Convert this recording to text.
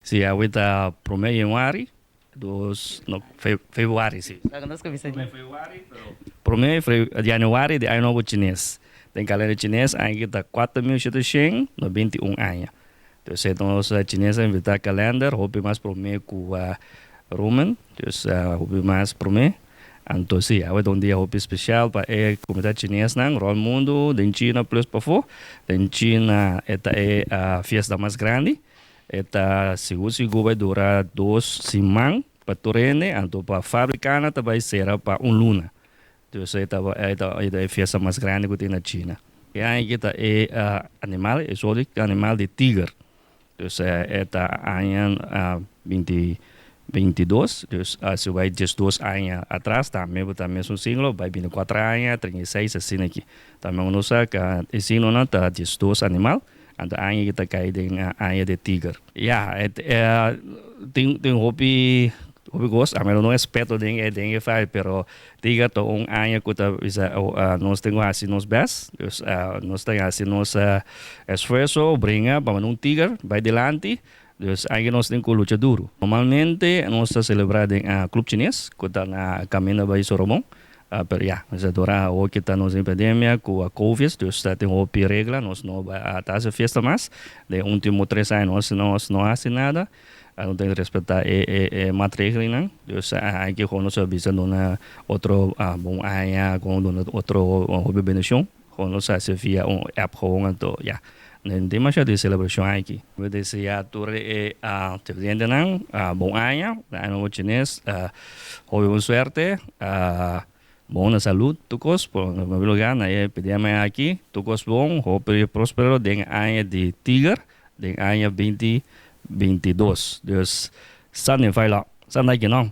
Si, awe ta prome januari, dos, no, februari, si. Laga nos cuminsa di. Februari, pero prome januari di aña nobo chines. Den kalender chines aña aki ta 4791 aña. Dus nos chines a inventa kalender hopi mas prome ku Roman, dus hopi mas prome. Anto si, awe ta un dia hopi spesial pa e komunidat chinesnan rònt mundu, den China plus pafó. Den China e ta e fiesta mas grandi. E ta sigur sigur bai dura dos siman pa tur hende, anto pa fabrikanan ta bai sera pa un luna. Dus e ta e ta e fiesta mas grandi ku tin na China. E aña aki ta e animal, e soort di animal di tiger. Dus e ta aña binti 22, dus si bo bai 12 aña atras tambe bo ta mesun siglo, bai 24 aña, 36 asina aki. Tambe bo no sa ka e siglonan ta 12 animal, anto aña aki ta kai den aña di tiger. Ya, e tin tin hopi hopi kos, ami lo no experto den e den e fai, pero tiger ta un aña ku ta bisa nos tin ku hasi nos best, dus nos ta hasi nos esfuerso bringa pa un tiger bai dilanti. Dus aki nos tin ku lucha duru. Normalmente nos ta selebrá den Club Chines ku ta na kaminda bai Sorobon. Pero ya, nos a dura awor ku ta nos epidemia ku a covid, dus ta tin hopi regla, nos no bai ta hasi fiesta mas. Den ultimo tres aña nos nos no hasi nada, nos tin respetá e e e maatregelnan. Dus aki kon nos a bisa duna otro bon aña, kon duna otro hopi bendishon. Kon nos hasi via un app gewoon anto ya. No tin demasiado di celebracion aki. Mi desea tur e televidentenan bon aña, aña nobo chines, hopi bon suerte, bon na salud tur cos, por na primer lugar na e epidemia aki, tur cos bon, hopi prospero den aña di tiger, den aña 2022. Dus, san den fai lo, san daki no.